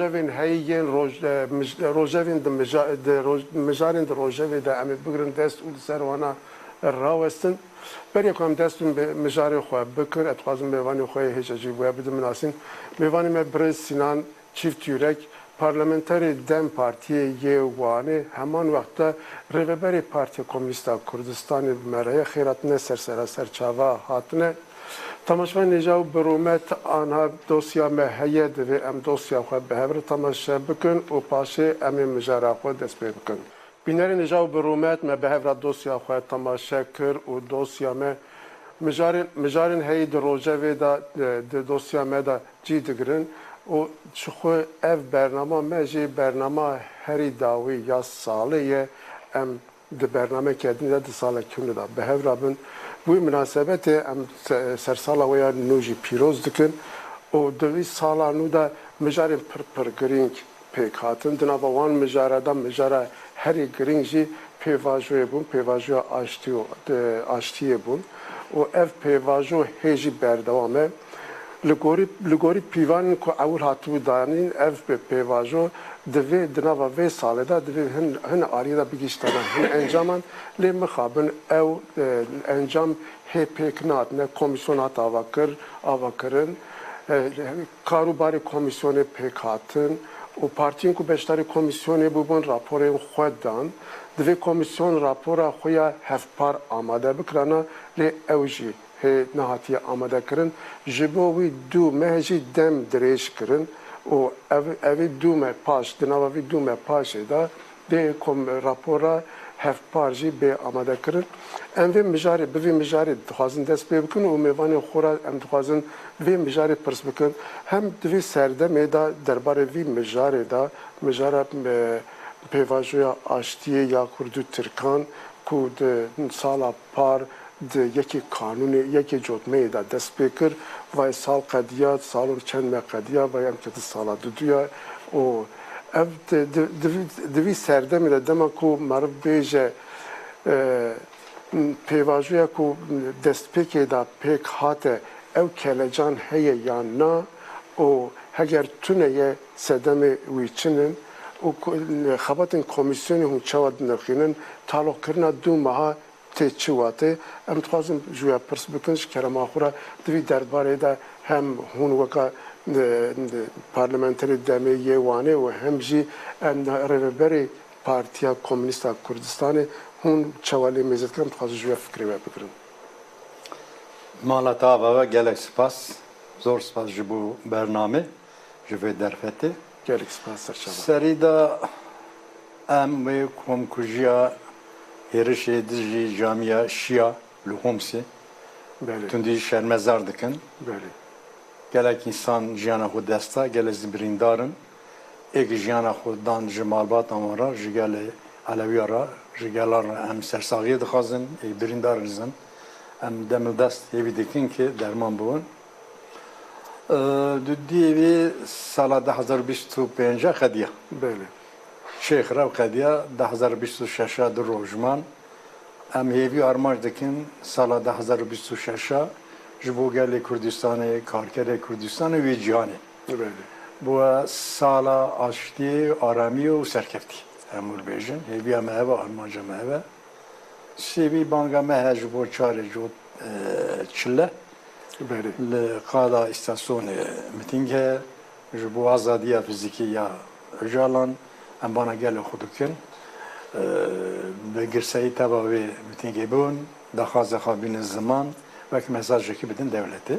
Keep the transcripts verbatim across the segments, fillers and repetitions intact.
rojevên heyî yên roj-, e, mij-, rojevên di mija-, di roj-, mijarên di rojevê de em ê bigrin dest û li ser wana rawestin. Berê ku em dest bi mijarê xwe bikin, ez dixwazim mêvanê xwe yê hêja jî we bidim nasîn. Mêvanê me birêz Sînan Çîft Yurek, parlamenterê dem Partiyê yê Wanê, heman wexta rêveberê Partiya Komînîst a Kurdistanê bi me re ye, xêr hatine ser sera ser çava hatine. Temaşevanên hêja û bi rûmet, anha dosya me heye, divê em dosya xwe bi hev re temaşe bikin û paşê em ê mijara xwe dest pê bikin. Bînerên hêja û bi rûmet, me bi hev re dosya xwe temaşe kir û dosya me mijarên, mijarên heyî di rojevê de, e, di dosya me de cî digirin û çixwe ev bernama me jî bernama herî dawî ya salê ye. Em di bernameke din de di salekî nû de bi hev re bin. Bi wî minasebetê em se-, sersala we ya nû jî pîroz dikin û di vî sala nû de mijarên pir pir girîng pêk hatin. Di nava wan mijara de mijara herî girîng jî pêvajoyê bûn, pêvajoya aştî û, e, aştiyê bûn û ev pêvajo hê jî berdewam e. Li gorî, li gorî pîvanên ku ewil hatibû danîn, ev pê-, pêvajo divê di nava vê salê de divê hin, hin aliyê de bigihîştana hin encaman, lê mixabin ew, e, encam hê pêk nehatine, komîsyon hat avakir, avakirin, e, karûbarê komîsyonê pêk hatin û partiyên ku beşdarî komîsyonê bûbûn raporên xwe dan. Divê komîsyon rapora xwe ya hevpar amade bikirana, lê ew jî hê nehatiye amadekirin. Ji bo wî dû meh jî dem dirêj kirin û ev, evî dû meh paş, di nava vî dû meh paşê de dê kom-, rapora hevpar jî bê amadekirin. Em vê mijarê, bi vî mijarê dixwazin dest pê bikin û mêvanê xwe re em dixwazin vê mijarê pirs bikin. Hem di vî serdemê de derbarê vî mijarê de, mijara, e, pêvajoya aştiyê ya Kurd û Tirkan ku di sala par di yekê kanûnê, yekê cotmeyê de dest pê kir. Vay sal qediya, salon çend me qediya, vay em ketin sala duduya û ev di, di, di, di vî serdemê de dema ku meriv bêje, e, pêvajoya ku destpêkê de pêk hate, ew kelecan heye yan na û heger tune ye sedemê wî çi nin û ku, xebatên komîsyonê hûn çawa dinirxînin, taloqkirina dû meha tê çi watê? Em dixwazin ji we pirs bikin, ji kerema xwe re di vî derbarê de hem hûn weka, e, parlamenterê demê yê Wanê û hem jî em rêveberê Partiya Komînîst a Kurdistanê hûn çawa lê mêze dikin, em dixwazin ji we fikrê we bigirin. Mala te ava we, gelek spas. Zor spas ji bo bernamê, ji vê derfetê. Gelek spas, serçava. Serî de em wê komkujiya hêrişê dijî camiya Şiya li Homsê Belê. tundî şermezar dikin. Belê. Gelek însan jiyana xwe dest da, gelek jî birîndar in. Ê ku jiyana xwe dan ji malbata wan re, ji gelê Elewiya re, ji gelan re em sersaxiyê dixwazin, ê birîndar jî in. Em demildest hêvî dikin ku derman bibin. Ee, Dudiyê wî sala du hezar û bîst û pênc qediya. Belê. Şêx re qediya, du hezar û bîst û şeş du roj man. Em hêvî armanc dikin sala du hezar û bîst û şeş ji bo gelê Kurdistanê, karkerê Kurdistanê wê cîhanê. Belê. Bû sala aştiyê, aramiyê û serkeftî. Em wilo bêjin, hêviya me ev e, armanca me ev e. Sêvî banga me heye ji bo çarê cot, e, çile. Belê. Li qada îstasyonê mitîng heye. Ji bo azadiya fizîkî ya Ocalan em bana gelê xwe dikin. E, bi girseyî teva wê mitîngê bibin, daxwaza xwe bînin ziman, wek mesajekî bidin dewletê.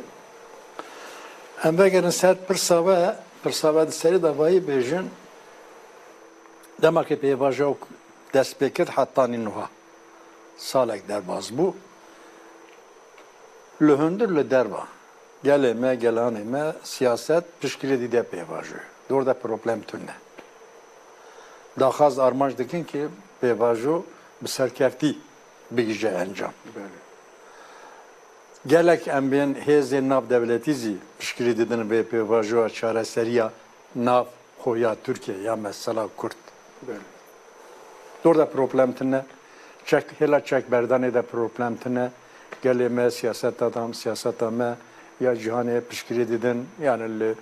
Em vegerin ser pirsa we, pirsa we di serî de vayî bêjin, dema ku pêvajo dest pê kir hetanî nuha salek derbas bû. Li hundir li derva gelê me, gelanê me siyaset piştgirê dide pêvajoyê. Dor de problem tune. Daxwaz armanc dikin ki pêvajo bi serkeftî bigihîje encam. Belê. Gelek em bên hêzên navdewletî zî piştgirî didin vê pêvajoya çareseriya nav xwe ya Tirkiye ya mesela Kurd. Belê. Dor de problem tune. Çek, hêla çekberdanê de problem tune. Gelê me siyaseta dan, siyaseta me ya cîhanê piştgirî didin. Yani li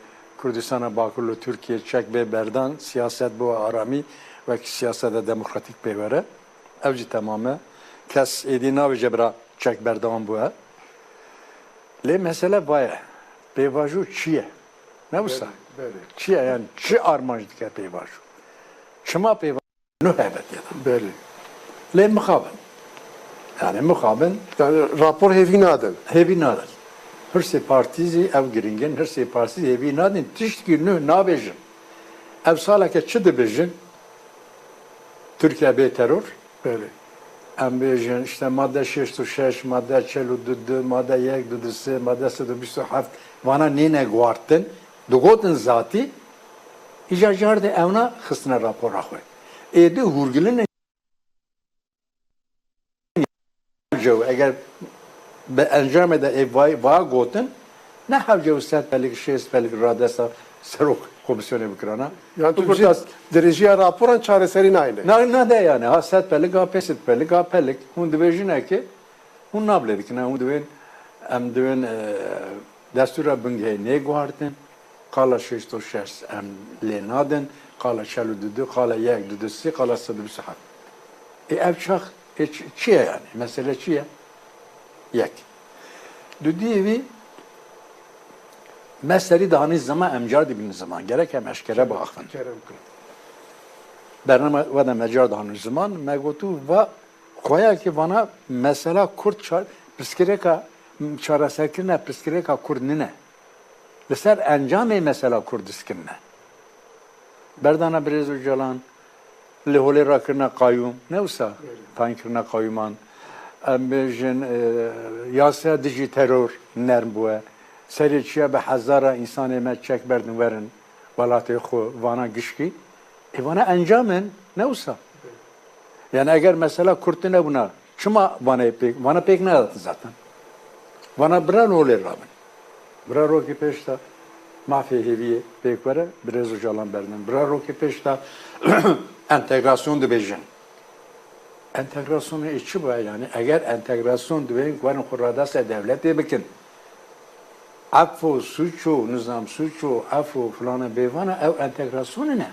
Kurdistana Bakur li Tirkiyê çek bê berdan, siyaset bû aramî, wek siyaseta demokratîk pê were. Ew jî temam e. Kes êdî nabêje bira çek berdan bû e. Lê mesele va ye. Pêvajo çi ye? Ne wisa? Belê, belê. Çi ye yani? Çi armanc dike pêvajo? Çima pêvajo? Nuh hebetê de. Belê. Lê mixabin. Yani mixabin. Yani rapor hêvî nadin. Hêvî nadin. Hirsê partî zî ev giringin, hirsê partî zî hêvî nadin, tiştkî nuh nabêjin. Ev saleke çi dibêjin? Tirkiye bê teror. Belê. Em bêjin, işte madde şêst û şeş, madde çel û du, madde yek, du, du, sê, madde sed û bîst û heft, vana nêne guhartin, digotin zatî, îca car de ewna xistine rapora xwe. Êdî hûrgilin jew, eger bi encamê de ê vay, va gotin, ne hewce û sed pelik, şêst pelik radesta serok komisyonê bikirana. Yani tu Bigurta- dirêjiya raporan çareserî nayne. Na, na de yani, ha sed pelik, ha pêsed pelik, ha pelik. Hûn dibêjine ki, hûn nablê dikine, hûn dibên, em dibên, e, destûra bingehê nê guhartin, qala şêst û şeş em lê nadin, qala çel û du, qala yek, du, du, sê, qala sed û bîst û heft. E, ev çax, e, çi, çi ye yani? Mesele çi ye? Yek. Dudiyê wî me serî dihanî ziman, em car dibînin ziman. Gerek em eşkere biaxivin. Kerem kir. Bernama we de me car dihanî ziman, me gotû va xweyakî vana mesela Kurd çar-, pirsgirêka, çareserkirina pirsgirêka Kurd nine. Li ser encamê mesela Kurd diskirine. Berdana Birêz Ocalan, li holê rakirina qayûm, ne wisa? Tayînkirina qayûman. Em bêjin, e, yasaya dijî teror nerm bûye. Serê çiya bi hezara însanê me çek berdin werin welatê xwe, vana gişkî. Ê vana encam in, ne wisa? Yani eger mesela Kurd tune bûna, çima vana pêk, vana pêk nehatin zaten? Vana bira holê rabin. Bira rokê pêş de mafê hêviyê pêk were, Birêz Ocalan berdin. Bira rokê pêş de entegrasyon dibêjin. Entegrasyonê çi bûye yani? Eger entegrasyon dibên werin xwe radestê dewletê bikin, efo, suço, nizam suço, efo, filana bêvana, ew entegrasyonê ne.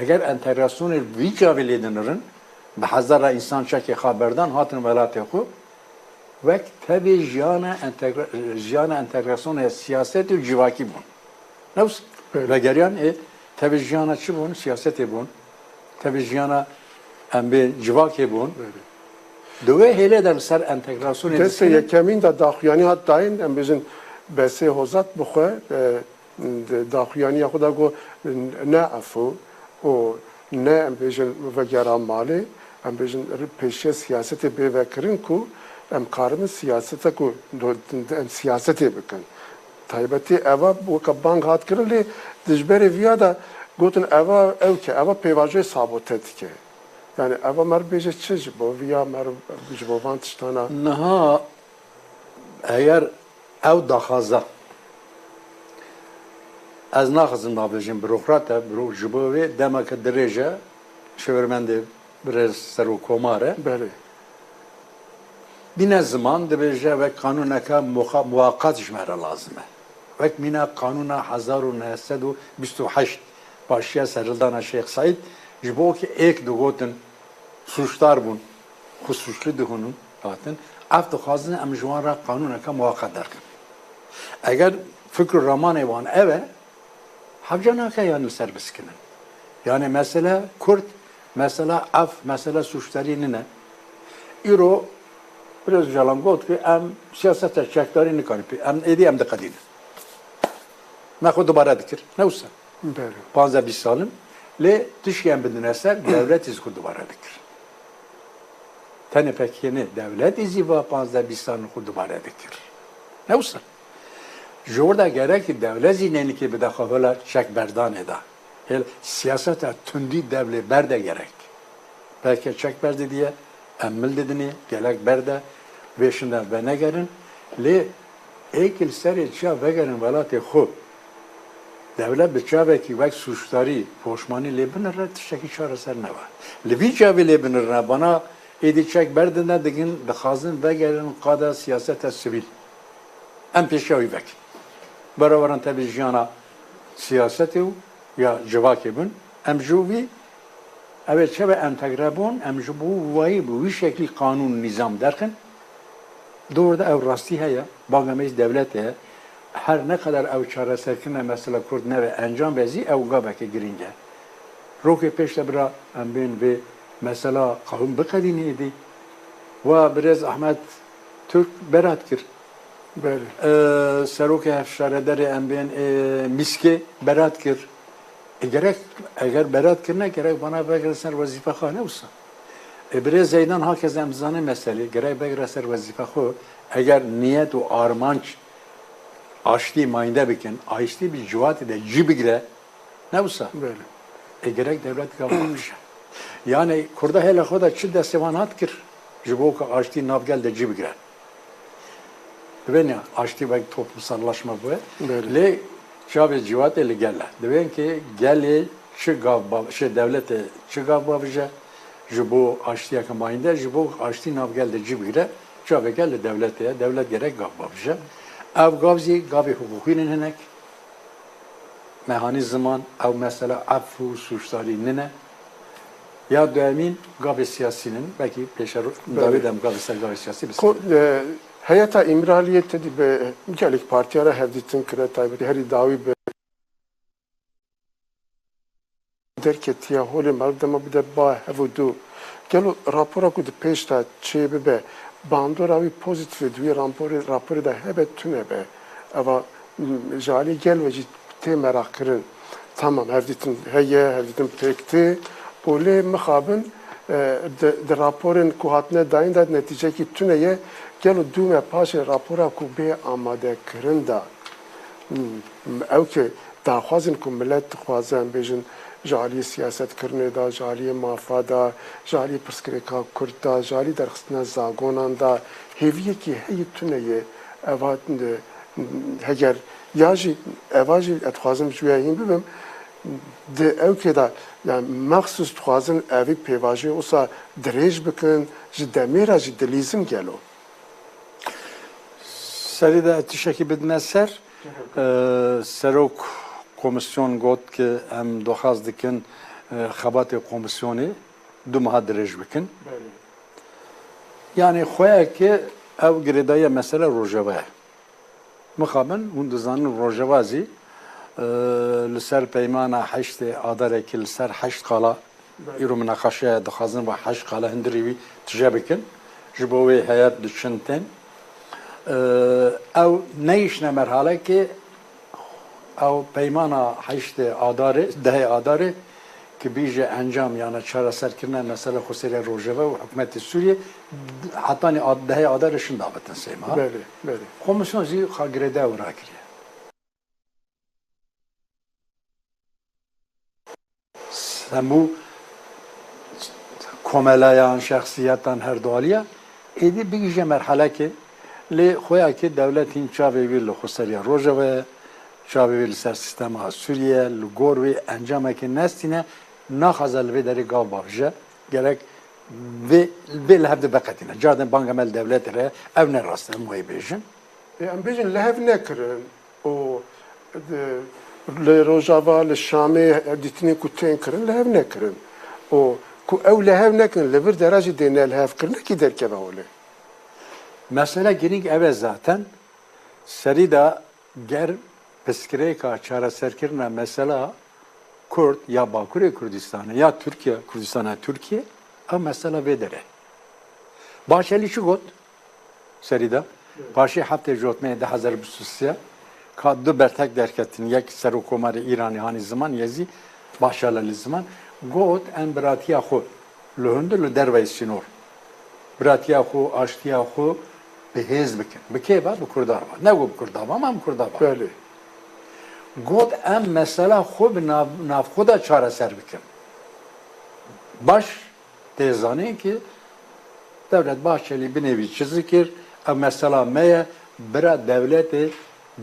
Eger entegrasyonê vî çavê lê dinirin, bi hezara însan çekê xwe berdan, hatin welatê xwe, wek tevê jiyana entegra-, jiyana entegrasyonê siyasetê û civakî bûn. Ne wisa? Belê. Vegeriyan, ê, tevê jiyana çi bûn? Siyasetê bûn. Tevê jiyana em bê civakê bûn. Belê. Di wê hêlê de li ser entegrasyonê Destê dikinin. Yekemîn de daxuyanî hat dayîn, em bêjin Besê Hozat bi xwe, e, di daxuyaniya xwe de got, ne efû û ne, em bêjin, vegera malê, em bêjin, pêşiya siyasetê bê vekirin ku em karibin siyasete ku do-, em siyasetê bikin. Taybetî eva weke bang hat kirin, lê dijberê viya de gotin eva ew ke, eva pêvajoyê sabote dike. Yani eva mer bêje çi ji bo viya mer, ji bo van tiştana? Niha eger ew daxwaza, ez naxwazim navêjim burokrat e, buro-, ji bo wê demeke dirêj e, şêwirmendê birêz Serokkomar e. Belê. Bîne ziman dibêje wek qanûneke muxa-, muwaqat ji me re lazim e. Wek mîna qanûna hezar û neh sed û bîst û heşt, paşiya serhildana Şêx Seîd, ji bo ki êk digotin sûcdar bûn, xwe sûclî dihûnin, hatin, ev dixwazin em ji wan re qanûneke muwaqat derxin. Eger fikr û ramanê wan ev e, hewce nake yan li ser biskinin. Yani mesele Kurd, mesela ev, mesela sûcdarî nine. Îro Birêz Ocalan got ki em siyaseta çekdarî nikarin pê, em êdî em diqedînin. Me xwe dubare dikir. Ne wisa? Belê. Panzdeh bîst sal in. Lê tişkî em bidine ser, dewletê zî xwe dubare dikir. Tenê P K K ne, dewletê zî va panzdeh bîst sal in xwe dubare dikir. Ne wisa? Ji wir de gerek dewlet zî nênikê bide xwe hola çekberdanê de. Hêl siyaseta tundî dewlê berde gerek. Belke çek berdê diye, em mil didinê, gelek berde, vê şindan venegerin. Lê êk li serê çiya vegerin welatê xwe. Dewlet bi çavekî wek sûcdarî, poşmanî lê binire, tiştekî çareser nebe. Li vî çavê lê binirine, bana êdî çek berdine digin, dixwazin vegerin qada siyaseta sivîl. Em pêşiya wî vekin. Beraweran tevî jiyana siyasetê û ya civakê bûn. Em ji wî, ev ê çawa entegre bûn, em ji bo wayî bi wî şeklî qanûn, nîzam derxin. Dor de ew rastî heye, banga me jî dewletê ye. Her ne qedar ew çareserkirina mesela Kurd nebe encam be zî, ew gaveke girîng e. Rokê pêş de bira em bên vê mesela qanûn biqedînê êdî. Wa birêz Ahmet Türk berat kir. Belê. Ee, serokê hevşaredarê em bên, ee, Mîskê berat kir. E, gerek, eger berat kirine, gerek bana vegire ser wezîfa xwe, ne wisa? E, birêz Zeydan hakeza em dizanin meselê, gerek vegire ser wezîfa xwe. Eger niyet û armanc aştî mayînde bikin, aştî bi civatê de cî bigire, ne wisa? Belê. E, gerek dewlet gava bikişe. Yani Kurda hêla xwe de çi destê wan hat kir, ji bo ku aştî nav gel de cî bigire. Dibên ya, aştî wek toplumsallaşma bûye. Belê. Lê çavê civatê li gel e. Dibên ki gelê çi gav ba-, şey, dewletê çi gav bavije, ji bo aştiyeke mayînde, ji bo aştî nav gel de cî bigire, çavê gel li dewletê ye. Dewlet gerek gav bavije. Ev gav zî gavê hiqûqî nin hinek. Mehanî ziman, ew mesela ef û sûcdarî nine. Ya duyemîn gavê siyasî nin. Belkî pêşero-, Belê. dawî de em gavê ser gavê siyasî Ko-, bisekinin. e, Heyeta Îmraliyê tedî bi gelek partiya re hevdîtin kire, taybetî herî dawî bi derketiya holê meriv dema bide ba hev û du. Gelo rapora ku di pêş de çê bibe, bandora wî pozîtîf e di wî raporê, raporê de hebe tune be? Eva, m, ji alî gel ve jî tê meraq kirin. Tamam, hevdîtin heye, hevdîtin pêk tê. Û lê mixabin, e, di, di raporên ku hatine dayîn de netîcekî tune ye. Gelo dû me paşê rapora ku bê amadekirin de, m, m, ew ke daxwazin ku milet dixwaze, em bêjin, ji aliyê siyasetkirinê de, ji aliyê mafa de, ji aliyê pirsgirêka Kurd de, ji alî derxistina zagonan de, hêviyekî heyî tune ye. Eva, e, heger ya jî, eva jî ez dixwazim ji wê hîn bibim, di ewkê de, yani, mexsûs dixwazin evî pêvajoyê wisa dirêj bikin, ji demê re jî dilîzin gelo. Serî de tiştekî bidine ser, e, serok komîsyon got ki em daxwaz dikin, e, xebatê komîsyonê du meha dirêj bikin. Belê. Yani xweyeke ev girêdayiya mesela Rojava ye. Mixabin hûn dizanin Rojava zî, e, li ser peymana heştê Adarê ki li ser heşt qala Belê. Îro minaqeşe dixwazin ve heşt qala hundirî wî tije bikin. Ji bo wê heyet diçin tên. Ee, ew neyişne merhalekê, ew peymana heştê Adarê, dehê Adarê ki bîje encam, yani çareserkirina mesela Xweseriya Rojava û hikûmetê Sûriyê, hetanî ad-, dehê Adarê şin davetin sê meha. Belê, belê. Komîsyon zî xwe girêdayî wira kiriye. Hemû komelayan, şexsiyetan her du aliya, êdî bigihîje merhelekê, lê xweyakê dewlet hîn çavê wî li xweseriya Rojava ye, çavê wî li ser sîstema Sûriye, li gor wê encamekê nestîne, naxwaze li vê derê gav bavije, gerek vê, vê li hev de veqetîne. Cardin banga me li dewletê re, ew ne rast e, em wê bêjin. Ê, em bêjin li hev nekirin. û, e, li Rojava, li Şamê, e, dîtinên ku tên kirin, li hev nekirin. Û ku ew li hev nekin, li vir dera jî dê ne li hev kirinekî derkeve holê. Mesele girîng ev e zaten. Serî de ger pirsgirêka çareserkirina mesela Kurd ya Bakurê Kurdistanê ya Tirkiye, Kurdistana Tirkiye, ew mesela vê derê. Bahçelî çi got? Serî de. Paşê heftê Jotmeyê du hezar bîst û sê ka du bertek derketin, yek Serokkomarê Îranê hanî ziman, yek zî Başalelî ziman, got, em biratiya xwe li hundir li derveyî sînor, biratiya xwe, aştiya xwe bi hêz bikin. Bi kê ve? Bi Kurdan ve. Ne got bi Kurdan ve, ama bi Kurdan ve. Belê. Got, em mesela xwe bi nav, nav xwe de çareser bikin. Baş. Tê zanîn ki Devlet Bahçelî binê vî çi zikir, ev mesela me ye, bira dewletê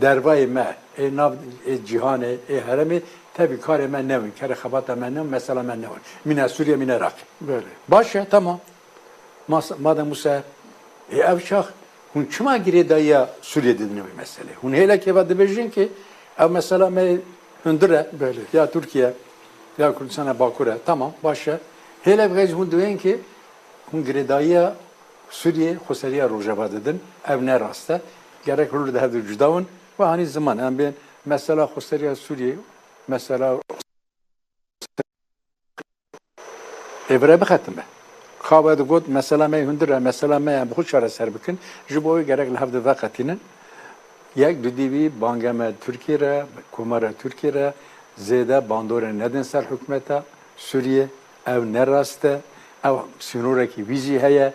dervayê me, ê nav, ê cîhanê, ê herêmê, tevî karê me newin, kerê xebata me newin, mesela me newin. Mîna Sûriye, mîna Iraqê. Belê. Baş e, tamam. Mas-, madem wisa, ê ev çax, hûn çima girêdayiya Sûriye didine vê meselê? Hûn hêlekê ve dibêjin ki ev mesela me hundir e, belê, ya Tirkiye, ya Kurdistana Bakur e. Tamam, baş e. Hêle bi xêz hûn diwên ki hûn girêdayiya Sûriyê xweseriya Rojava didin. Ev ne rast e. Gerek rol de hevdu cuda win. Ve hanî ziman. Em bên mesela xweseriya Sûriyê, mesela êvire bixetime. Ka we digot, mesela me hundir e, mesela me em bi xwe çareser bikin. Ji bo wê gerek li hev de veqetînin. Yek, dudî wî bangeme Tirkiyê re, Komara Tirkiyê re zêde bandorê nedin ser hikûmeta Sûriyê. Ew ne rast e. Ew sînorekî wî jî heye.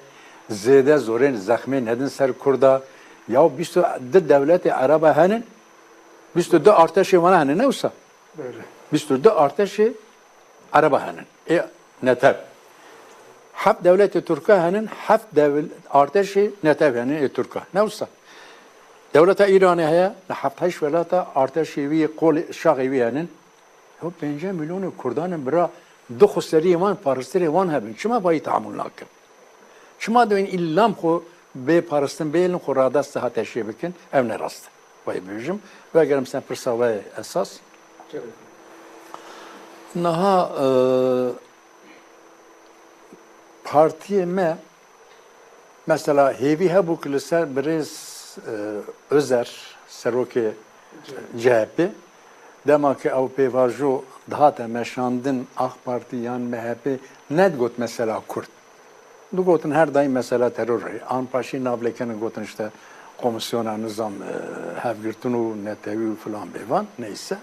Zêde zorên zexmê nedin ser Kurda. Ya bîst û du dewletê Ereba henin, bîst û du artêşê wana henin, ne wisa? Belê. Bîst û du artêşê Ereba henin. Ê netew. Heft dewletê Tirka henin, heft dewl-, artêşê netew henin ê Tirka. Ne wisa? Dewleta Îranê heye, li heft heşt welata artêşê wî, qolê şaxê wî henin. Ew pêncî milyonê Kurdan in bira, du xweseriyê wan, parastirê wan hebin. Çima vayî tehamûl nakin? Çima dibên îllam xwe bê parastin bêlin, xwe radest ha teşê bikin? Ev ne rast e. Vayî bibêjim. Vegerim sen pirsa we esas. Niha, e, partiyê me, mesela, hêvî hebû ku li ser birêz, e, Özer, serokê C H P, dema ku ew pêvajo dihate meşandin, AK Partî yan M H P nedigot mesela Kurd. Digotin her daîm mesela teror e. An paşî nav lêkirin, gotin işte komisyona nizam, e, hevgirtin û netewî û filan bêvan, neyse.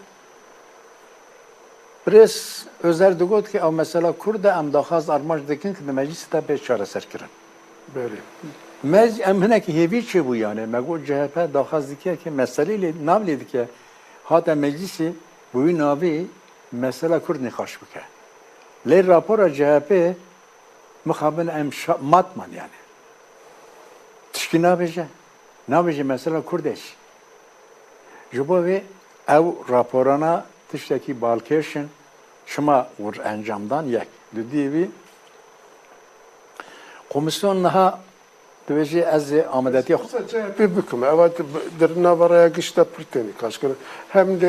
Birêz Özer digot ki ew mesela Kurd e, em daxwaz armanc dikin ki di meclisê de bê çareserkirin. Belê. Me, em hinekî hêvî çêbû yani. Me got C H P daxwaz dike ki meselê lê, nav lê dike, hate meclisê, bi wî navî mesela Kurd nîqaş bike. Lê rapora C H P mixabin em şa-, mat man yani. Tişkî nabêje. Nabêje mesela Kurd e jî. Ji bo vê ew raporana tiştekî balkêş in, çima wir encam dan? Yek. Dudiyê wî, komisyon niha dibêje ez ê amadetiya xwe. Qisa C H P bikim. Ev di, di nava raya giş de pir tê nîqaş kirin. Hem di,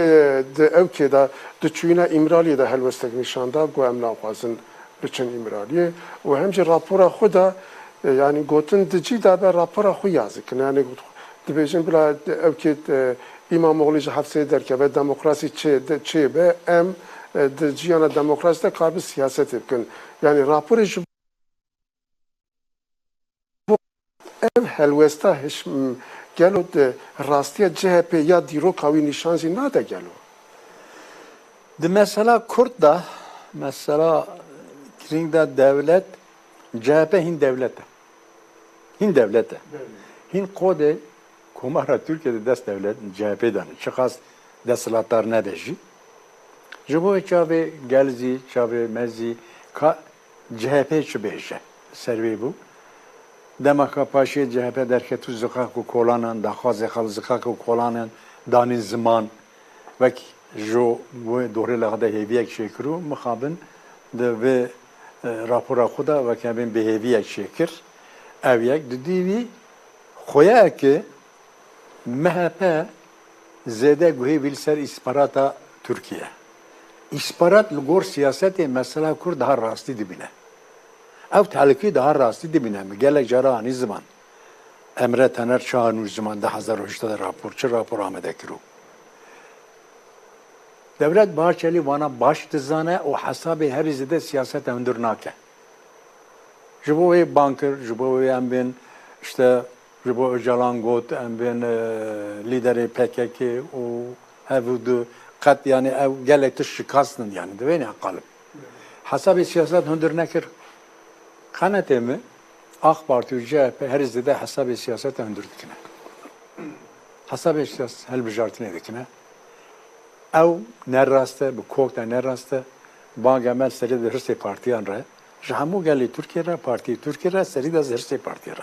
di ewkê de, di çûyîna Îmraliyê de helwestek nîşan da, got em naxwazin biçin Îmraliyê û hem jî rapora xwe de, e, yanî gotin di cî de be rapora xwe yazî kin. Yanî dibêjin bila ewkê, e, Îmamoglî ji hefseyê derkeve, demokrasî çê, de, çê be, em, e, di ciyana demokrasî de karibin siyasetê bikin. Yanî raporê ji bo ev helwesta hiş, m, gelo di rastiya C H P ya dîroka wî nîşan jî nade gelo? Di mesela Kurd de, mesela girîng de dewlet, C H P hîn dewlet e. Hîn dewlet e. Belê. Hîn qodê Komara Tirkiye de dest dewlet C H P de ne. Çiqas desthilatdar nebe jî. Ji bo çavê gel zî, çavê me zî ka C H P çi bêje? Ser wê bû. Dema ka paşê C H P derketû ziqaq û kolanan, daxwazê xwe li ziqaq û kolanan danîn ziman. Wek ji wê dorê lexde hêviyek çêkir û mixabin di vê, e, rapora xwe de weke bên bêhêviyek çêkir. Ev yek. Dudî wî xweyeke M H P zêde guhê wî li ser îstixbarata Tirkiye. Îstixbarat li gor siyasetê mesela Kurd daha rastî dibîne. Ev tehlîkî daha rastî dibîne. Min gelek cara anî ziman. Emre Tener çi anû ziman, du hezar û heştê de rapor, çi rapor amade kiro. Dewlet Bahçelî vana baş dizane û hesabê herî zêde siyaseta hundir nake. Ji bo wê ban kir, ji bo wê em bên, işte, ji bo Ocalan got, em bên, e, lîderê P K K û hev û du qet, yani, ev gelek tişt şikastin, yani, divê ne qalib. Hesabê siyaset hundir nekir. Qenetê min, AK Parti û C H P herî zêde hesabê siyaseta hundir dikine. Hesabê siyas-, hilbijartinê dikine. Ew ne rast e, bi kok de ne rast e. Banga me serî de hirsê partiyan re, ji hemû gelê Tirkiye re, partiyê Tirkiye re, serî de hirsê partiye re.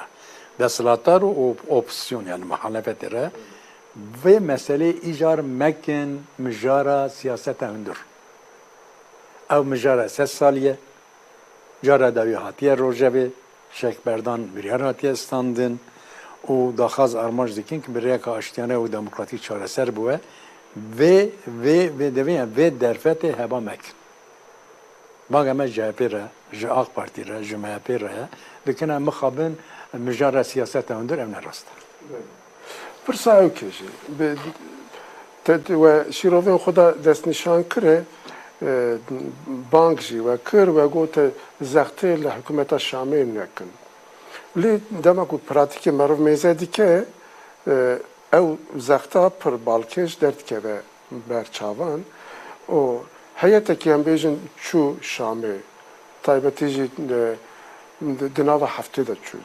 Desthilatdar û op-, opozisyon, yani muhalefetê re, vê meselê îcar mekin mijara siyaseta hundir. Ew mijara sed salî ye. Cara dawî hatiye rojevê, Şêx Berdan biryar hatiye standin û daxwaz armanc dikin ki bi rêyeka aştiyane û demokratîk çareser bibe. Vê, vê, vê devê, vê derfetê heba mekin. Banga me ji H P re, ji AK Partî re, ji M H P re ye. Dikine mixabin mijara siyaseta hundir, ew ne rast e. Pirsa ew ke jî bi te, te we şîrovên xwe de destnîşan kire, e, bang jî we kir, we gote zextê li hikûmeta Şamê nekin. Lê dema ku pratîkê merov mêze dike, e, ew zexta pir balkêş derdikeve ber çavan û heyetekî em bêjin çû Şamê, taybetî jî di, di, di nava heftê de çû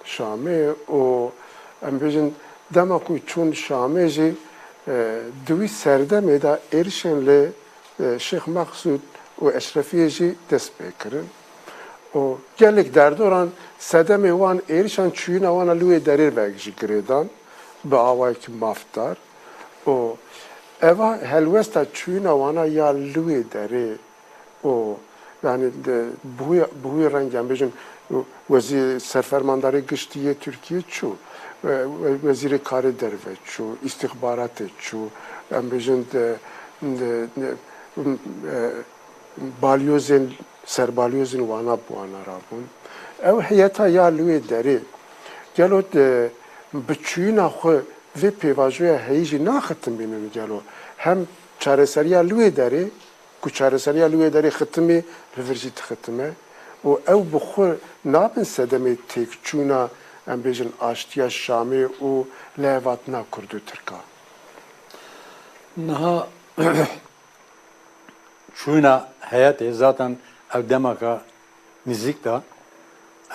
Şamê û em bêjin dema ku çûn Şamê jî, e, di wî serdemê de êrişên li, e, Şêx Mexsûd û Eşrefiyê jî dest pê kirin. Û gelek derdoran sedemê wan êrişan çûyîna wan a li wê derê ve jî girêdan bi awayekî mafdar. Û eva helwesta çûyîna wana ya li wê derê û, yanî, bi wî, bi wî rengî, em bêjin, wezî-, serfermandarê giştî yê Tirkiyê çû, we-, we-, wezîrê karê derve çû, îstîxbaratê çû, em bêjin, de, de, de, e, balyozên, serbalyozên wana bi wana rabûn. Ew heyeta ya li wê derê, gelo, de, bi çûyîna xwe vê pêvajoya heyî jî naxitimînin gelo? Hem çareseriya li wê derê, ku çareseriya li wê derê xitimî, li vir jî dixitime û ew bi xwe nabin sedemê têkçûna, em bêjin, aştiya Şamê û lihevhatina Kurd û Tirka. Niha çûna heyetê zaten ev demaka nizîk de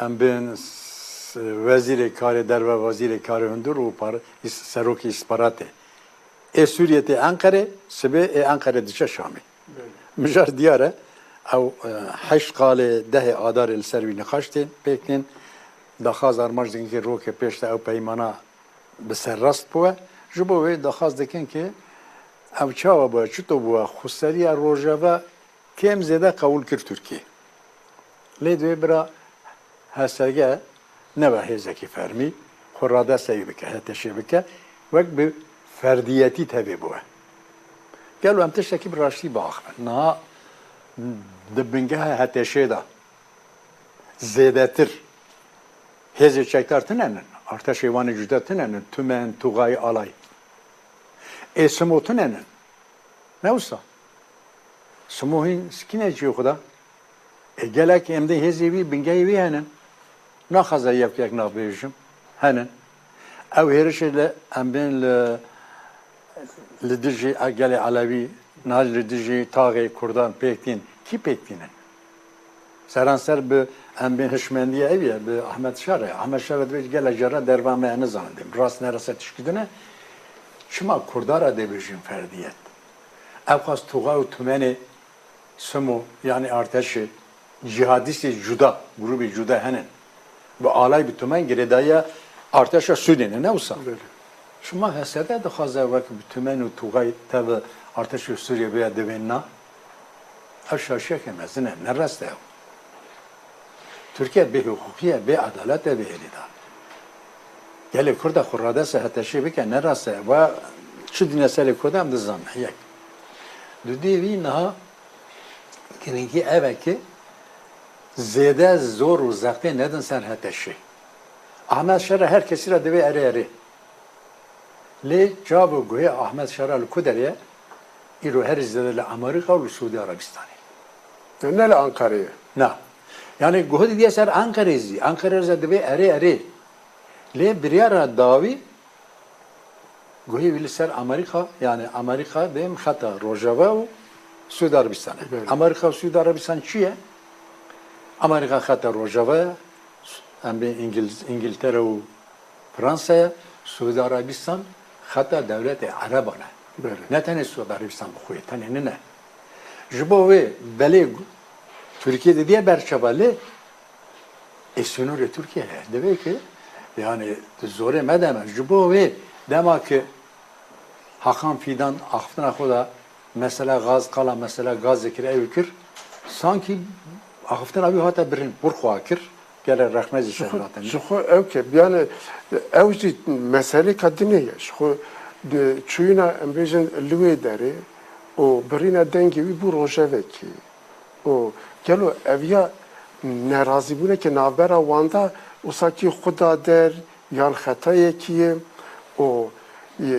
em bên s-, wezîrê karê derve, wezîrê karê hundir û par-, îs-, serokê îstixbaratê ê Sûriyê tê Enqerê, sibê ê Enqerê diçe Şamê. Mijar diyar e, ew, e, heşt qalê dehê Adarê li ser wî nîqaş tên pêk tên, daxwaz armanc dikin ki rokê pêş de ew peymana bi serrast bûye. Ji bo wê daxwaz dikin ki ev çawa bûye, çito bûye, xweseriya Rojava kêm zêde qewûl kir Tirkiyê. Lê divê bira H S G nebe hêzekî fermî, xwe radesteyî bike, H T Ş bike, wek bi ferdiyetî tevê bûye. Gelo em tiştekî bi raştî biaxivin? Niha di bingeha H T Ş'ê de zêdetir hêzê çekdar tune nin, artêşê wan ê cuda tune nin, tümen, tugay, alay. Ê simo tune nin. Ne wisa? Simo hîn sikîne cihê xwe de. Ê gelek em dê hêzê wî, bingehê wî henin. Naxwaze yek yek nav bêjim. Henin. Ew hêrişê li em bên li, li dijî gelê Elewî, niha li dijî taxê Kurdan pêk tîn. Kî pêk tînin? Seranser bi em bên hişmendiya ev ye, bi Ahmet Şer e. Ahmet Şer e dibê gelek cara derva me nizanin. Rast nerese tişkî din e. Çima Kurda re dê bêjin ferdiyet? Ev xwest tuxa û tumenê Simo, yanî artêşê cîhadîstê cuda, grûbê cuda hene. Bi alay, bi tumen girêdayiya artêşa Sûdê ne, ne wisa? Belê. Şima H S D dixwaze wek bi tumen û tuxay tev artêşê Sûriyê bêya divê na? Ev şaşiyeke mezin e, ne rast e ew. Tirkiye bêhiqûqî ye, bê edalet e vê êrî de. Gelê Kurd e xwe radest e H T Ş'ê bike, ne rast e. Va çi dîne serê Kurd e em dizanin. Yek. Dudiyê wî niha girîngî ev e ki zêde zor û zextê nedin ser H T Ş'ê. Ahmet Şer e her kesî re divê erê erê. Lê çav û guhê Ahmet Şer e li ku derê ye? Îro herî zêde li Amerîka û li Sûdî Erebistanê. Ne li Ankarê ye. Na. Yanî guh didiye ser Ankarê zî. Ankarê re divê erê erê. Lê biryara dawî guhê wî li ser Amerîka, yanî Amerîka dêm xeta Rojava û Sûdî Erebistan e. Belê. Amerîka û Sûdî Erebistan çi ye? Amerîka xeta Rojava ye, em bê Îngil-, Îngiltere û Fransa ye, Sûdî Erebistan xeta dewletê Ereban e. Belê. Ne tenê Sûdî Erebistan bi xwe ye, tenê nine. Ji bo wê belê gu-, Tirkiye didiye berçava lê ê sînorê Tirkiye heye. Divê ki, yanî, di zorê me de me. Ji bo wê dema ki Hakan Fîdan axiftina xwe de mesela gaz, qala mesela gazê kir, ew kir, sankî axiftina wî hate birîn, wir xwe kir, gelek rexne jî ser hatin. Ji xwe ew ke, yanî, ew jî meselêka dinê ye. Ji xwe Di çûyîna, em bêjin, li wê derê û birîna dengê wî bû rojevekî. Û gelo ev ya nerazîbûneke navbera wan de wisa kî xwe da der yan xetayekî ye û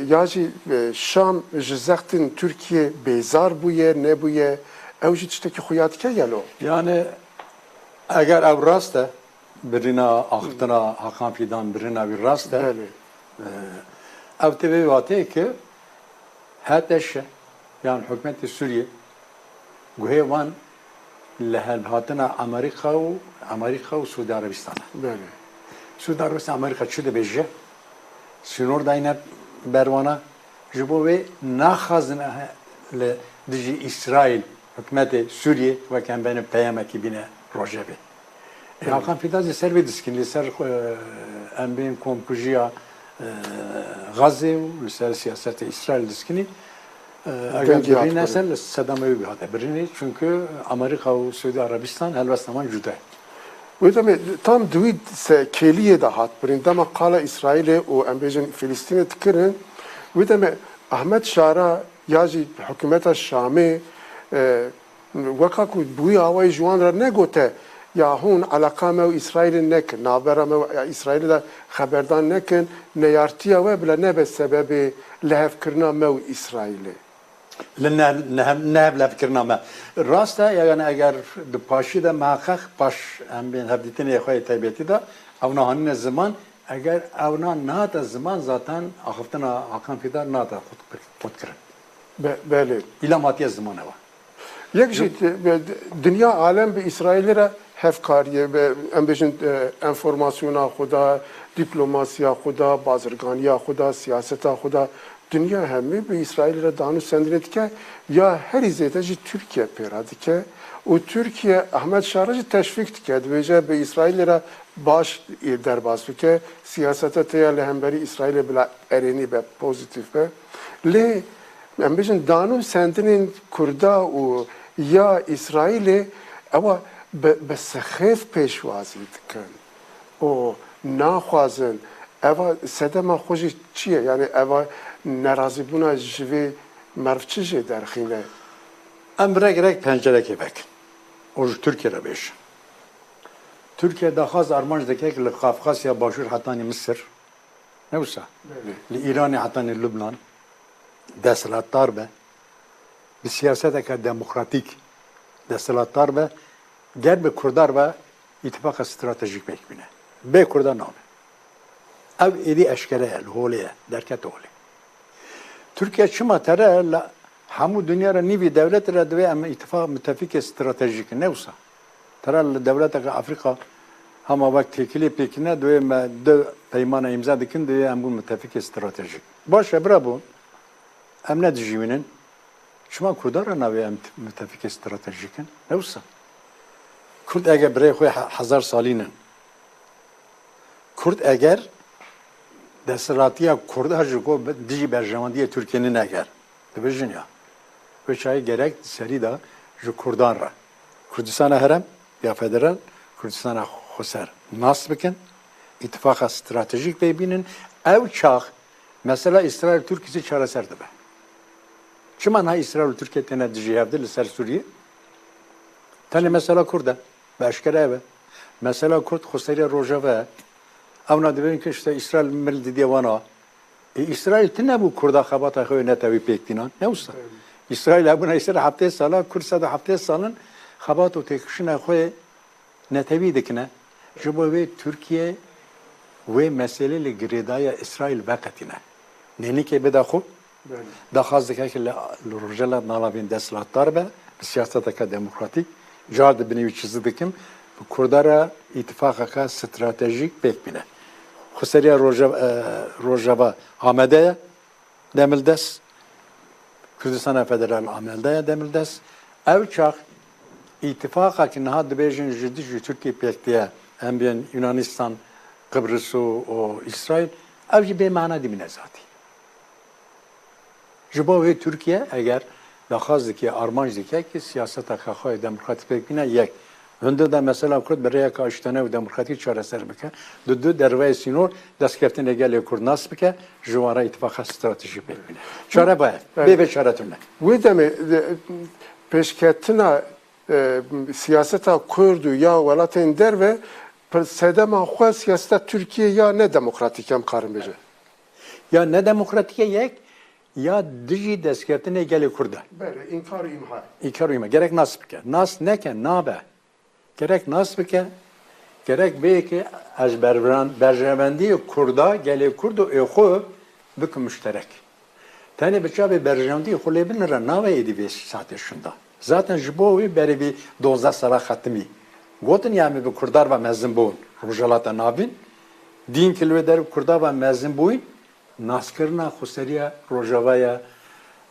ya jî, e, Şam ji zextên Tirkiyê bêzar bûye, nebûye, ew jî tiştekî xuya dike gelo? Yani eger ew rast e, birîna axiftina Hakan Fîdan birîna wî rast e. Belê. Ev tê vê wateyê ki H T Ş, yan hikûmetê Sûriyê, guhê wan li hevhatina Amerîka û, Amerîka û Sûdî Erebistan e. Belê. Sûdî Erebistan Amerîka çi dibêje? Sînor dayne ber wana, ji bo wê naxwazin li dijî Îsraîl, hikûmetê Sûriyê weke em bêne peyamekî bîne rojevê. E, Hakan Fîdan jî ser vê diskin, li ser, e, em bên komkujiya, e, Gazê û li ser siyaseta Îsraîl diskinî, e, eger birîne ser li sedema wî hate birînê, çünkü Amerîka û Suudi Arabistan helwesta wan cuda ye. Wê demê tam di wî se-, kêliyê de hat birîn. Dema qala Îsraîlê û em bêjin Filistînê dikirin, wê demê Ahmet Şara ya jî hikûmeta Şamê, e, Weka ku bi wî awayî ji wan re negote, ya hûn eleqa me û Îsraîlê nekin, navbera me û Îsraîlê de xeberdan nekin, neyartiya we bila nebe sebebê lihevkirina me û Îsraîlê. Li ne-, nehev-, nehevlevkirina me. Rast e, yani eger di paşî de meheqeq paş em bên hevdîtinê xwe yê taybetî de ewna hanîne ziman, eger ewna nehate ziman zaten axiftina Hakan Fîdan nehate qut-, qutkirin. Be-, belê. Îlam hatiye ziman ewa. Yek jî, e, dinya alem bi Îsraîlê re hevkariyê, bi, em bêjin, e, enformasyona xwe da, dîplomasiya xwe da, bazirganiya xwe da, siyaseta xwe da, dinya hemî bi Îsraîlê re danûsendinê dike, ya herî zêde jî Tirkiye pê re dike û Tirkiye Ahmet Şara jî teşvîk dike, dibêje bi Îsraîlê re baş derbas bike, siyaseta te ya li hemberî Îsraîlê bila erênî be, pozîtîf be. Lê em bêjin, danûsendinên Kurda û ya Îsraîlê ewa bi, bi sixêf pêşwazî dikin û naxwazin. Eva sedema xwe jî çi ye? Yani eva nerazîbûna ji vê merv çi jê derxîne? Em rek rek pencerekê vekin û ji Tirkiye re bêjin. Tirkiye daxwaz armanc dike ki li Qafqasya Başûr hetanî Misir, ne wisa? Belê. Li Îranê hetanî Lubnan, desthilatdar be, bi siyaseteke demokratîk desthilatdar be, ger bi Kurdan re îtifaqa stratejîk pêk bîne. Bê Kurdan nabe. Ev êdî eşkere ye, li holê ye, derkete holê. Tirkiye çima tere li hemû dinya re nîvî dewletê re divê em îtifaqa müttefikê stratejîk in, ne wisa? Tere li dewleteke Afrîka hema wek têkilî pêk ne, divê me du peymana îmza dikin, divê em bûn müttefikê stratejîk. Baş e, bira bûn. Em ne dijî wî nin. Çima Kurdan re navê em t-, müttefikê stratejîk in? Ne wisa? Kurd eger birê xwe he-, hezar salî nin. Kurd eger desthilatiya Kurda ji ku bi-, dijî berjewendiyê Tirkiyê nin eger, dibêjin ya. Wê çayê gerek di serî de ji Kurdan re. Kurdistana herem ya federal, Kurdistana xweser nas bikin, îtifaqa stratejîk pê bînin. Ew çax mesela Îsraîl Tirkiyê çareser dibe. Çima niha Îsraîl û Tirkiye têne dijî hevdi li ser Sûriyê? Tenê mesela Kurd e. Bi eşkere ev e. Mesela Kurd xweseriya Rojava ye. Ewna dibên ki işte Îsraîl mil didiye wana. Ê, Îsraîl tune bû Kurda xebata xwe yê netewî pêk tînan. Ne wisa? Evet. Îsraîl hebûna Îsraîl heftê sala, Kurd sed û heftê salin xebat û têkoşîna xwe yê netewî dikine. Ji bo wê Tirkiye wê meselê li girêdaya Îsraîl veqetîne. Nênikê bide xwe. Belê. Daxwaz dike ki li, li Rojhilat Nalavîn desthilatdar be, bi siyaseteke demokratîk. Car di binî wî çizî dikim, bi Kurda re îtifaqeke stratejîk pêk bîne. Xweseriya Roje-, e, Rojava amade ye. Demildest, Kurdistana Federal amelde ye demildest. Ew çax îtifaqek niha dibêjin ji dijî Tirkiyê pêk diye, em bên Yunanistan, Qibris û, û Îsraîl, ew jî bê mana dibîne zatî. Ji bo wê Tirkiye eger daxwaz dike, armanc dike ki siyaseta xwe xwe demokratîk pêk bîne, yek. Hundir de mesela Kurd bi rêyeke aştiyane û demokratîk çareser bike, di du derveyê sînor destkeftinê gelê Kurd nas bike, ji wan re îtifaqa stratejîk pêk bîne. Çare baye, bê vê çare tune. Wê demê, e, pêşketina, e, siyaseta Kurd û ya welatên derve, pir-, sedema xwe siyaseta Tirkiye ya ne demokratîk em karin bêjin. Ya ne demokratîk e yek, ya dijî destkeftinê gelê Kurd e. Belê, înkar û îmha. Înkar û îmha. Gerek nas bike. Nas neke, nabe. Gerek nas bike, gerek bê ke ez bervran-, berjewendiyê Kurda, gelê Kurd û ê xwe bikim muşterek. Tenê bi çavê berjewendiyê xwe lê binire nabe êdî vê saetê şinda. Zaten ji bo wê berê vî dozdeh sala xetimî. Gotin ya em ê bi Kurda re ve mezin bûn Rojhilata Navîn. Dîn ki li wê der bi Kurda ve mezin bûyîn, naskirina xweseriya Rojava ye,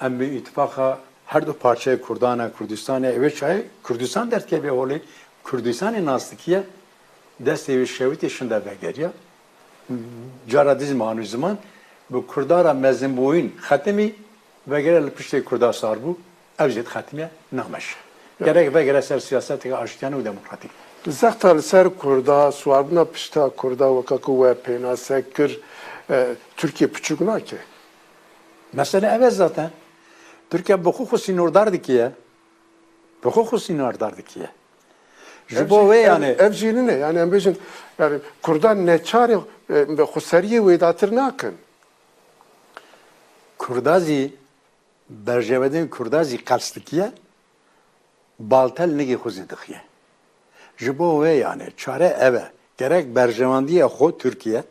em bi îtifaqa her du parçeyê Kurdan e, Kurdistanê, ew ê çayê Kurdistan derdikeve holê, Kurdistanê nas dikiye, destê wê şewitê şinda vegeriya. Cara dî ziman û ziman bi Kurda re mezinbûyîn xetimî, vegere li piştê Kurda sar bû, ev jî dixetimiye, nameşe. Gerek vegere ser siyaseteke aştiyane û demokratîk. Zexta li ser Kurda, siwarbûna pişta Kurda, weke ku we pênase kir, e, Tirkiye piçûk nake. Mesele ev e zaten. Tirkiye bi xwe xwe sînordar dikiye. Bi xwe xwe sînordar dikiye. Ji bo wê, yanî, ev jî nîne. Yanî em bêjin, yanî Kurdan neçarê, e, xweseriyê wêdatir nakin. Kurda zî berjewendên Kurda zî qels dikiye, baltel nigê xwe zî dixiye. Ji bo wê, yanî, çare ev e. Gerek berjewendiya xwe Tirkiye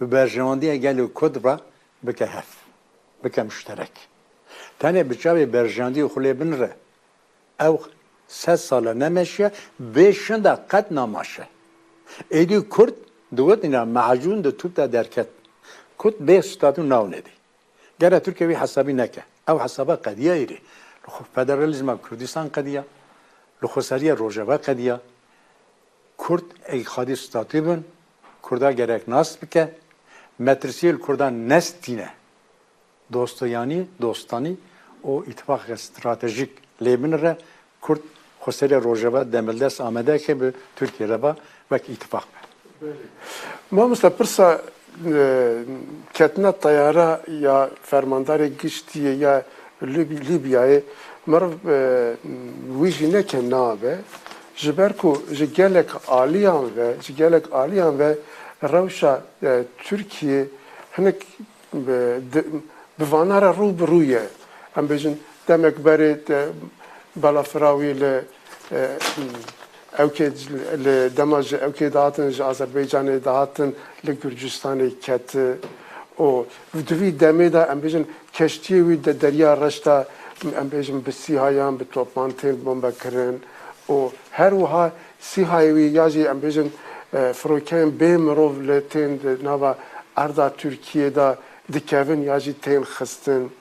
bi berjewendiya gelê Kurd ve bike hev, bike muşterek. Tenê bi çavê berjewendiyê xwe lê binire. Ew sed sal e nemeşiye, vê şinda qet namaşe. Êdî Kurd digotin ya macûn di tûp de derket. Kurd bê statû navnedî. Gere Tirkiye wî hesabî neke. Ew hesaba qediya êrî. Li xwe federalîzma Kurdistan qediya. Li xweseriya Rojava qediya. Kurd ê xwedî statû bin. Kurda gerek nas bike. Metirsiyê li Kurdan nestîne. Dostoyanî, dostanî û îtifaqeke stratejîk lê binire. Kurd xweseriya Rojava demildest amade ke bi Tirkiye re ve wek îtifaq be. Mamoste, pirsa, e, ketina teyara ya fermandarê giştî ya Lib-, Lîbyayê, meriv, e, wî jî neke nabe, ji ber ku ji gelek aliyan ve, ji gelek aliyan ve rewşa, e, Tirkiye hinek bi, di, bi vana re rû bi rû ye. Em bêjin, demek berê te balafira wî li, e, ewkê, li dema ji ewkê dihatin, ji Azerbaycanê dihatin, li Gurcistanê keti û di vî demê de, em bêjin, keştiyê wî de Derya Reş de, em bêjin, bi sîhayan, bi topan tên bombe kirin û her wiha sîhayê wî ya jî, em bêjin, e, firokeyên bê mirov li tên di nava erda Tirkiyê de dikevin ya jî tên xistin.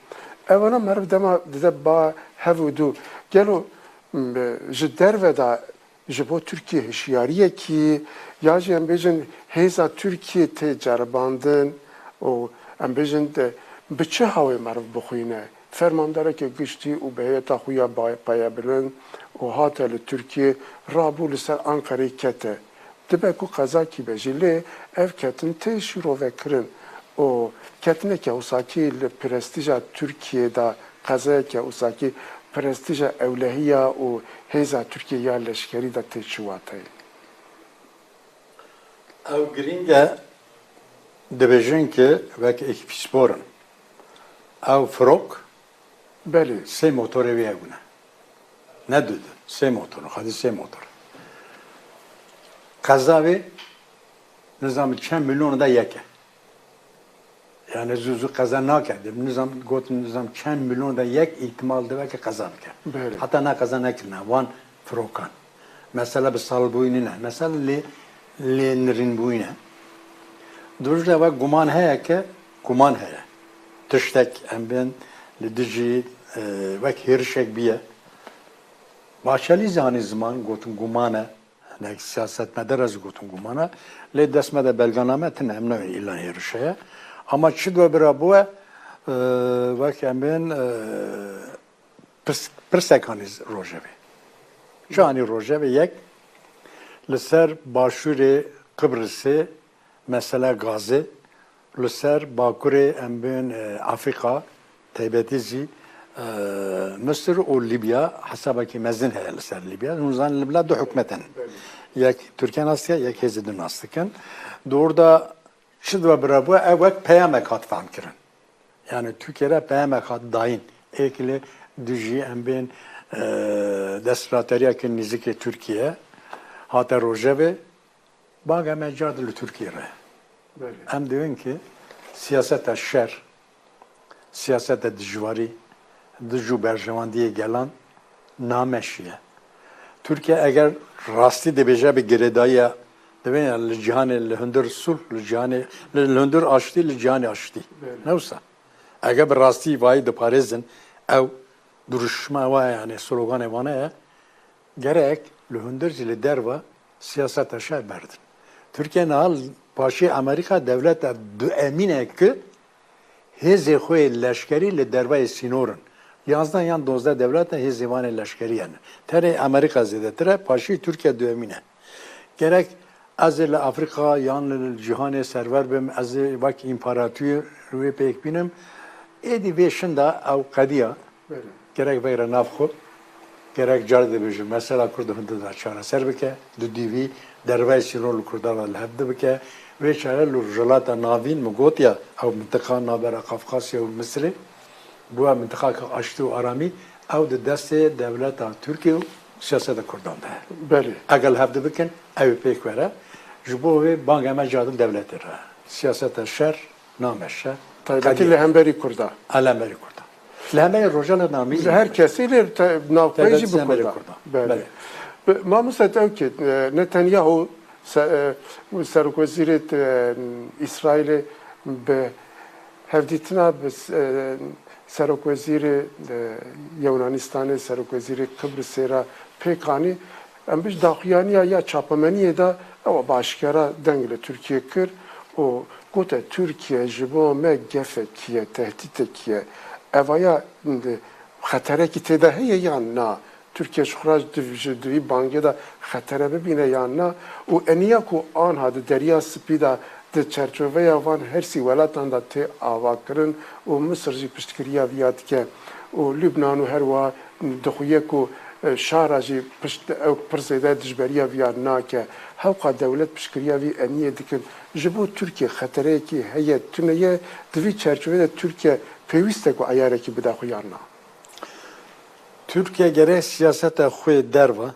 Evana meriv dema dide ba hev û dû. Gelo, m, ji derve de ji bo Tirkiye hişyariyekî ya jî em bêjin hêza Tirkiye tê ceribandin û em bêjin de bi çi hawê meriv bixwîne? Fermandarekî giştî û bi heyeta xwe ya ba-, payebilind û hate li Tirkiye rabû li ser Anqereyê kete. Dibe ku qezakî be jî lê ev ketin tê şîrovekirin û ketineke wisa kî li prestîja Tirkiyê de qezayeke wisa kî prestîja ewlehiya û hêza Tirkiyê ya leşkerî de tê çi wateyê? Ew girîng e, dibêjin ki wek êk pîspor in. Ew firok Belê. Sê motorê wê hebûne. Ne du du, sê motor, xwedî sê motor. Qeza wê nizam çend milyon de yek e. Yani zû zû qeza nake. Nizam, gotin nizam çend milyon de yek îhtimal dibe ki qeza bike. Belê. Heta na qeza nekirine, wan firokan. Mesela bi salbûyî nîne. Mesela lê, lê nirînbûyî ne. Durûj de ve guman heye ke, guman heye. Tiştek em bên li dijî, e, wek hêrişek biye. Başelî zanî ziman gotin guman e. Hinek siyasetmedar ez gotin guman e. Lê dest me de belganame tine, em nayê îlan hêriş heye. Ama çi do bira bûye, e, wek em bên, e, Pirs-, pirsek anî rojevê. Çi anî rojevê? Yek, li ser başûrê Qibrisê, mesela gazê, li ser bakurê em bên, e, Afrîka, taybetî jî, e, Misir û Libya, hesabekî mezin heye li ser Libya. Hûn zanin li bila du hikûmet hene. Yek Tirkiye nas dike, yek hêzê din nas dikin. Di orda çi dibe birabû, ev wek peyamek hat fehmkirin. Yani Tirkiye re peyamek hat dayîn. Êk li dijî em bên, e, desthilatdariyeke nêzîkê Tirkiye hate rojevê, banga me car li Tirkiye re. Belê. Em dibin ki siyaseta şer, siyaseta dijwarî, dij û berjewendiyê gelan nameşiye. Tirkiye eger rastî dibêje bi girêdayiya, dibên ya li cîhanê li hundir sulh, li cîhanê li, li hundir aştî, li cîhanê aştî. Belê. Ne wisa? Eger bi rastî vayî diparêzin, ew duruşma wa ye, yani sloganê wan e, gerek li hundir jî li derve siyaseta şer berdin. Tirkiye niha paşê Amerîka dewleta duemîn e ki hêzê xwe yê leşkerî li derveyê sînor in. Yanzdeh yan dozdeh dewleta hêzê wan ê leşkerî hene. Tenê Amerîka zêdetir e, paşî Tirkiye duemîn e. Gerek ez ê li Afrîka yan li cîhanê serwer bim, ez ê wek împarator wê pêk bînim. Êdî vê şinda ew qediya. Belê. Gerek veyre nav xwe, gerek car dibêjim, mesela Kurd hundir de çareser bike, di dîvî derveyê sînor li Kurdan re li hev dibike. Vê çare li Rojhilata Navîn, min gotiya, ew mintiqa navbera Qafqasya û Misirê, bûye mintiqake aştî û aramî, ew di destê dewleta Tirkiye û siyaseta Kurdan de ye. Belê. Eger li hev dibikin, ew ê pêk were. Ji bo wê banga me car din dewletê re. Siyaseta şer, nameşe. Taybetî li hemberî Kurda. A, li hemberî Kurda. Li hemberî Rojhilata Navîn. Li her kesî lê te-, navxwe jî bi Kurda. Belê. Belê. Bi-, Mamoste Tewkê, e, Netanyahu se-, e, Serokwezîrê, e, Îsraîlê bi hevdîtina bi s-, e, Serokwezîrê, e, Yewnanîstanê, Serokwezîrê Qibrisê re pêk anî. Em biş daxuyaniya ya çapemeniyê de ew bi aşkera deng li Tirkiye kir û gote, Tirkiye ji bo me gefekî ye, tehdîtekî ye. Evaya, e, xeterekî tê de heye yan na? Tirkiye ji xwe re di, ji di vî bangê de xetere bibîne yan na? Û eniya ku anha di Derya Spî de di çerçoveya van hersî welatan de tê avakirin û Misir jî piştgiriya viya dike û Lubnan û her wiha dixuye ku, e, şara jî pişt, ew pir zêde dijberiya viya nake. Hewqa dewlet piştgiriya vî eniyê dikin. Ji bo Tirkiye xetereyekî heye, tune ye? Di vî çerçoveyê de Tirkiye pêwîst e ku eyarekî bide xwe yan na? Tirkiye gerek siyaseta xwe derve.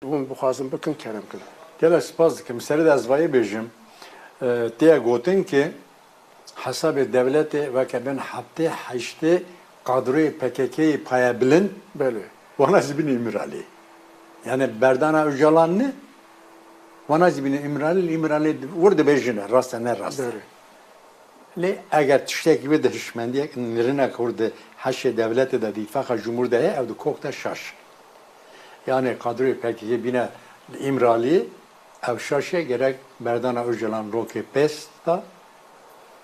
Hûn bixwazin bikin, kerem kin. Gelek spas dikim. Serê de ez vayê bêjim. E, tê gotin ki hesabê dewletê weke bin heftê heştê kadroyê P K K'yê payebilind, belê, wana zî bîne Îmraliyê. Yani berdana Ocalan ne, wana zî bîne Îmralî, Îmralî wir dibêjine, rast e, ne rast e. Belê. Lê eger tiştekî wê di hişmendiyek, nirînek wir di heşê dewletê de, di îtifaqa cumhur de ye, ew di kok de şaş. Yani kadroyê P K K bîne li Îmraliyê, ew şaş e, gerek berdana Ocalan rokê pês de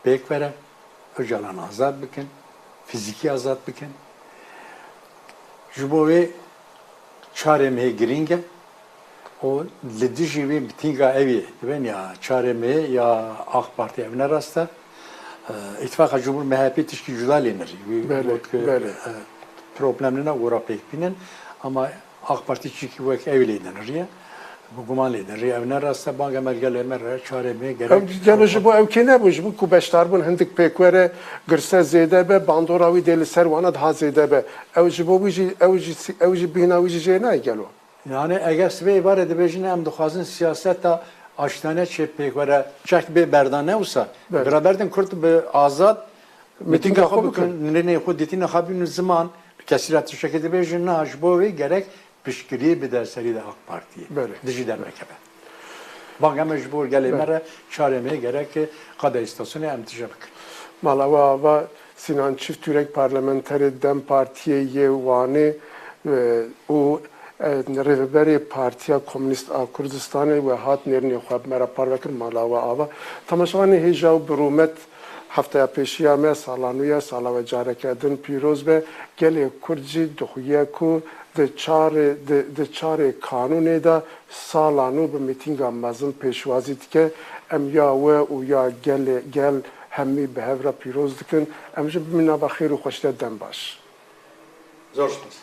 pêk were, Ocalan azad bikin, fizîkî azad bikin. Ji bo wê çarê mehê girîng e û li dijî wê mitînga ew ê dibên ya çarê mehê ya AK Partî, ev ne rast e. E, Îtifaqa Cumhur M H P tişkî cuda lê nerî. Wî belê, wek, belê, e, problem nina gora pêk bînin. Ama AK Partî çîkî wek ew lê diniriye. Bi guman lê diniriye. Ev ne rast e. Banga me li gelê me re çarê mehê gerek. Ew gelo ji bo ew kê nebû, ji bo ku beşdarbûn hindik pêk were, girse zêde be, bandora wî dê li ser wana daha zêde be. Ew ji bo wî jî, ew jî, ew jî bîna wî jî jê nayê gelo. Yani eger sibê êvarê dibêjin, em dixwazin siyaseta aştiyane çê pêk were, çek bê berdan ne wisa. Belê. Bira berdin Kurd bi azad mitînga xwe bikin, nirênê xwe dîtina xwe bînin ziman, kesî re tiştekê dibêjin, na, ji bo wê gerek piştgiriyê bide serî de AK Partiyê. Belê. Dijî de mekeve. Banga me ji bo gelê me re çarê mehê gerek qada îstasyonê em tije bikin. Mala we ava Sinan Çiftürek, parlamenterê DEM Partiyê yê Wanê, e, û, e, rêveberê Partiya Komînîst a Kurdistanê we hat nêrînê xwe bi me re parve kir. Mala we ava. Temaşevanê hêja û bi rûmet Hefteya pêşiya me sala nû ye, sala we careke din pîroz be. Gelê Kurd jî dixuye ku di çarê, di, di çarê kanûnê de sala nû bi mîtînga mezin pêşwazî dike. Em ya we û ya gelê, gel hemî bi hev re pîroz dikin. Em jî bimîna be xêr û xweşî de dem baş. Zor spas.